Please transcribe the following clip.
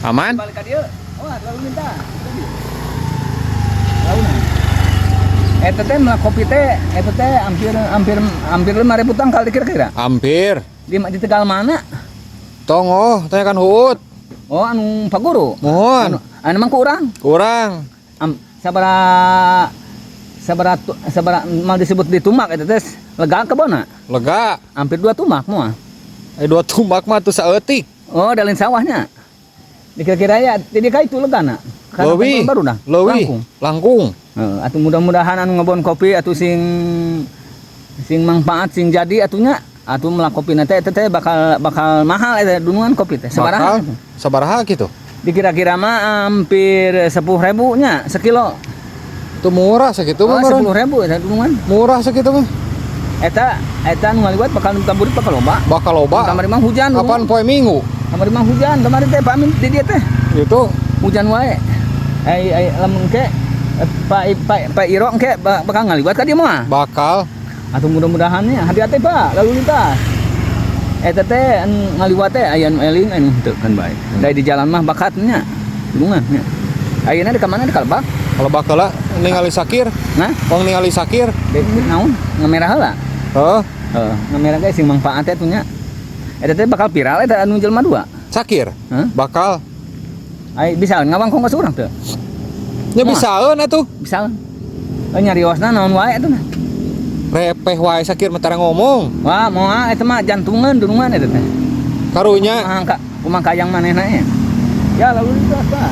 Aman? Balik ka dieu. Oh, lalu lintas. Launan. Eta teh melak kopi teh, eta teh hampir hampir hampir 5.000 tangkal kira-kira. Hampir. Di Tegal mana? Tong oh, tanyakan huut. Oh, anu Pak Guru. Mohon. Anu, anu mah kurang. Kurang. Sabara sabara sabara mal disebut di tumak eta teh lega kebona. Lega. Hampir 2 tumak moal. Eh, 2 tumak mah tuh saeutik. Oh, dalin sawahnya. Dikira-kira ya, jadi ka itu legana. Karena Leuwih. baru dah. Leuwih. Langkung. Langkung. Heeh, atuh mudah-mudahan anu ngebon kopi atuh sing sing manfaat, sing jadi atunya, atuh melak kopi teh eta teh bakal bakal mahal eta dunungan kopi teh. Sabaraha? Bakal sabaraha gitu? Dikira-kira mah hampir 10.000 nya sekilo. Itu murah segitu Oh, mah. Meureun. 10.000 eta dunungan. Murah segitu mah. Eta eta nu ngaliwat bakal kabur bakal loba. Bakal loba. Kamari mah hujan. Kapan poe Minggu? Kamari mah hujan, kamari teh Pak Amin di dieu teh. Gitu. Hujan wae. Ai ai lamun ke Pak Pak Pak Iro engke bakal ngaliwat ka dieu mah. Bakal. Atau mudah-mudahan nya hati-hati Pak lalu lintas. Eta teh anu ngaliwat teh aya nu eling, anu henteu kan bae. Da di jalan mah bakatnya. Dunungan nya. Ayeuna di ka mana, di Kalbak? Kalau bakal lah ningali Sakir, Nah, wong ningali Sakir. di naon? Ngamerah heula. Heeh, Heeh, ngamerah ge sing manfaat teh nya. Eta teh bakal viral eta anu jelema dua. Sakir. Hah? Bakal. Ai bisa ngawangkong ka surang teu? Nya Moal. bisaeun atuh. Bisa. Eh, nyariosna naon wae atuh nah. Repeh wae Sakir mah tara ngomong. Wah, moal eta mah jantungan dunungan eta teh. Karunya. Kumaha ka kumaha kayang manehna nya. Ya lalu lintas Pak.